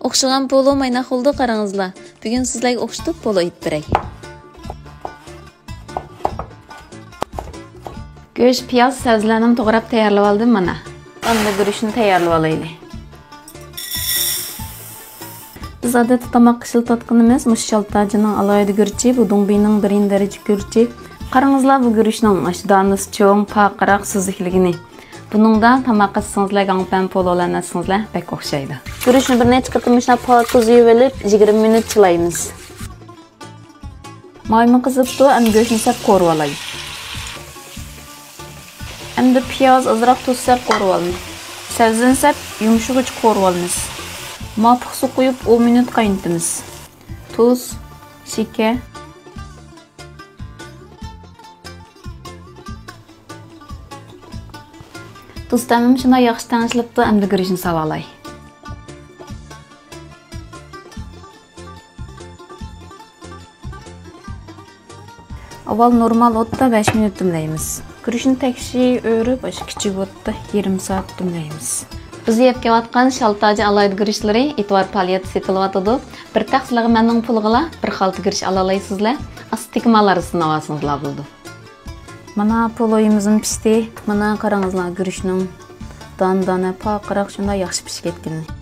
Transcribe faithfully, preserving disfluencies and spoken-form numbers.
ئوخشىغان پولۇ مايناق بولدى، قاراڭلار. بۈگۈن سىزلەرگە ئوخشىتىپ پولۇ ئېتىپ بېرەي. گۆش، پىياز، سەۋزىلەرنى توغراپ تەييارلىۋالدىم مانا. ئەمدى گۈرۈچنى تەييارلىۋالايلى. بىز ئادەتتە تاماققا ئىشلىتىۋاتقىنىمىز مۇشۇ شالتاجىنىڭ ئالاھىدە گۈرۈچى، بۇ دۇڭبىنىڭ بىرىنچى دەرىجە گۈرۈچى. قاراڭلار، بۇ گۈرۈچنىڭ مۇشۇ دانىسى چوڭ، پارقىراق، سۈزۈكلۈكىنى. بۇنىڭدا تاماق ئەتسىڭىزلەر، گاڭپەن پولۇلارنى ئەتسىڭىزلەر بەك ئوخشايدۇ. گۈرۈچنى بىر نەچچە قېتىم مۇشۇنداق پاكىز يۇيۇۋېلىپ، يىگىرمە مىنۇت چىلايمىز. مايمۇ قىزىپتۇ، ئەمدى گۆشنى سەپ قورۇۋالاي. ئەمدى پىياز، ئازراق تۇز سەپ قورۇۋالىمىز. سەۋزىنى سەپ يۇمشىغۇچە قورۇۋالىمىز. ماپىق سۇ قۇيۇپ ئون مىنۇت قاينىتىمىز. تۇز، شېكەر. تۇز تەمىمۇ شۇنداق ياخشى تەڭشىلىپتۇ، ئەمدى گۈرۈچنى سالالاي. ئاۋۋال نورمال ئوتتا بەش مىنۇت دۈملەيمىز. گۈرۈچنى تەكشى ئۆرۈپ، ئاشۇ كىچىك ئوتتا يېرىم سائەت دۈملەيمىز. بىز يەپ كېلىۋاتقان شالتاجى ئالاھىدە گۈرۈچلىرى ئېتىۋار پائالىيەتتە سېتىلىۋاتىدۇ. بىر تەخسىلىغا مەننىڭ پۇلىغىلا بىر خالتا گۈرۈچ ئالالايسىزلەر. ئاستىدىكى مال ئارىسىدىن ئاۋالسىڭىزلا بولىدۇ. مانا پولۇيىمىزمۇ پىشتى. مانا قاراڭلار، گۈرۈچنىڭ دانە-دانە پارقىراق شۇنداق ياخشى پىشىپ كەتكىنىنى.